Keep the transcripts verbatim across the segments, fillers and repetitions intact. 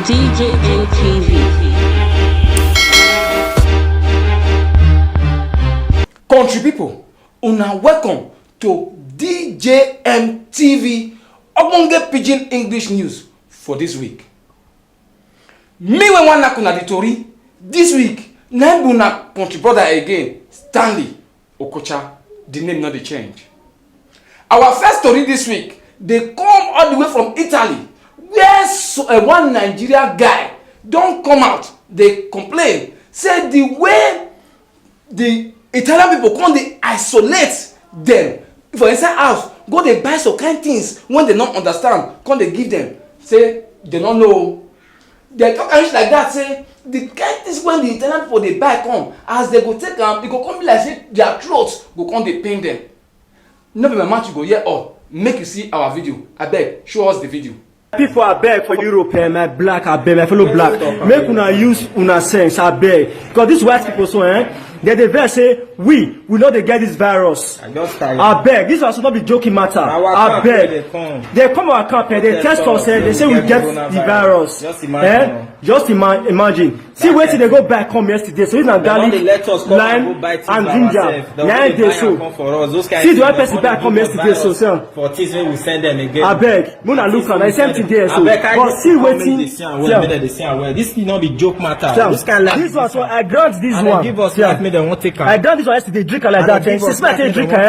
D J N T V. Country people, una welcome to D J M T V ogbonge pidgin English news for this week. Me wey wan knack una the tori this week na im be una country brother again, Stanley Okocha. The name no dey change. Our first story this week dey come all the way from Italy, where so, uh, one Nigeria guy don come out dey complain say the way the Italian people come dey isolate them for inside house, go dey buy some kind things when they no understand, come dey give them, say they no know. They talk am reach like that, say the kind things when the Italian people dey buy come, as they go take am, e go come be like say their throat go come dey pain them. No be my mouth you go hear all. Make you see our video. Abeg, show us the video. People, I beg for Europe, eh, my black, I beg, my fellow black. Make una use una sense, I beg. Because these white people so, eh, they dey vex say we, we no dey get this virus. I just tired. I beg, this one should not be joking matter. Our I camp beg. They come. They come our camp, eh, they test us, eh, they say we get the virus. Just imagine. Eh? Just ima- imagine. See wetin dey go buy come yesterday. So if na garlic, lime, and ginger, na im dey so. See the one person buy come yesterday. So, see am. For things wey we send them again. Abeg, make una look am. Na the same thing dey so. But see wetin. See am. This thing no be joke matter. This kind life. This one, so I grant this one. Give us life, make dem wan take am. I grant this one yesterday. Drink am like that. Eh? Since I take drink am,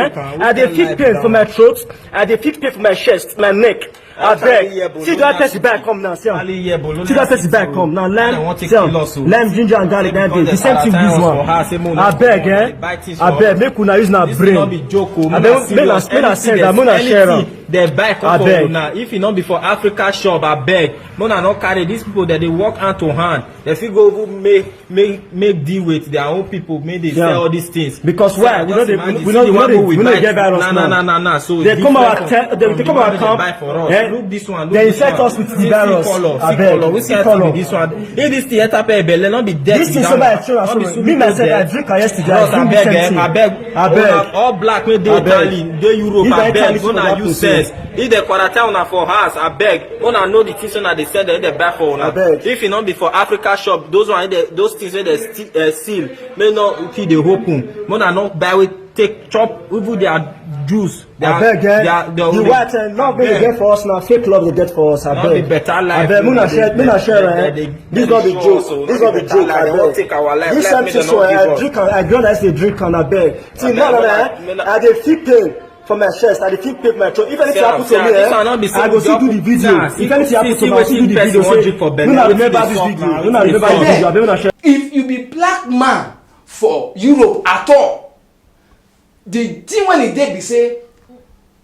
eh, I dey feel pain for my throat. I dey feel pain for my chest, my neck. Abeg, see that person buy come now. See am. See that person buy come now. Lime, see am. Lime, ginger, and garlic. That day, the same thing. This one. Abeg, eh? Abeg, make una use una brain. Abeg, make una, make una send am, make una share am. They buy come for una. If e no be for Africa shop, abeg, make una no carry. These people that dey work hand to hand, they fit go even make make make deal with their own people, make they sell all these things. Because why? We no dey, we no, we no dey, we no get virus now. Na na na na. So they come our, they come our camp. Look this one. They infect us with the virus. Abeg, see color. If this thing enter pepper belle, no be death. This thing so bad. Me myself, I drink am yesterday. I drink the same thing. Abeg, abeg. All black wey dey Italy, dey Europe, abeg, una use sense. If they quarantine una for house, abeg, una know the things una dey sell, dem dey buy for una. Abeg. If e no be for Africa shop, those one, those things wey dem seal, make no fit dey open. Make una no buy, wey take chop even their juice. Abeg, eh? The white, eh, love wey dem get for us na fake love dem get for us. Abeg, abeg, make una share, make una share, eh? This no be joke. This no be joke. Abeg, this same thing so, eh, I drink am. I drink am. I drink am. Abeg. See, no, no, no, eh? I dey feel pain for my chest. I dey feel pain for my throat. If anything happen to me, eh, I go still do the video. If anything happen to me, I still do the video. Say, make una remember this video. Make una remember this video. Abeg, make una share. If you be black man for Europe at all, the thing wey e dey be say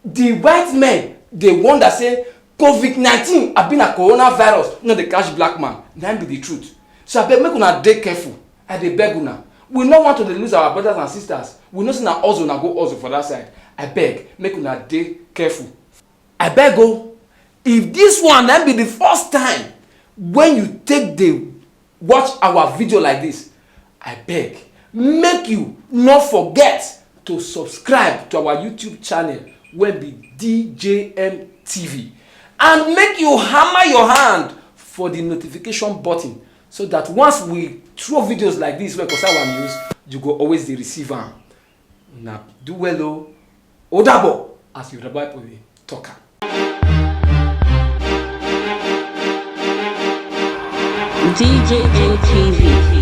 the white men dey wonder say covid nineteen abi na coronavirus no dey catch black man. Na im be the truth. So abeg, make una dey careful. I dey beg una. We no want to dey lose our brothers and sisters. We know say na hustle una go hustle for that side. Abeg, make una dey careful. Abeg o, if this one na be the first time when you take dey watch our video like this, abeg, make you no forget to subscribe to our YouTube channel wey be D J M T V, and make you hammer your hand for the notification button, so that once we throw videos like this wey concern our news, you go always dey receive am. Una do well o. Ó dàbọ̀, as Yoruba people dey talk am. D J N T V.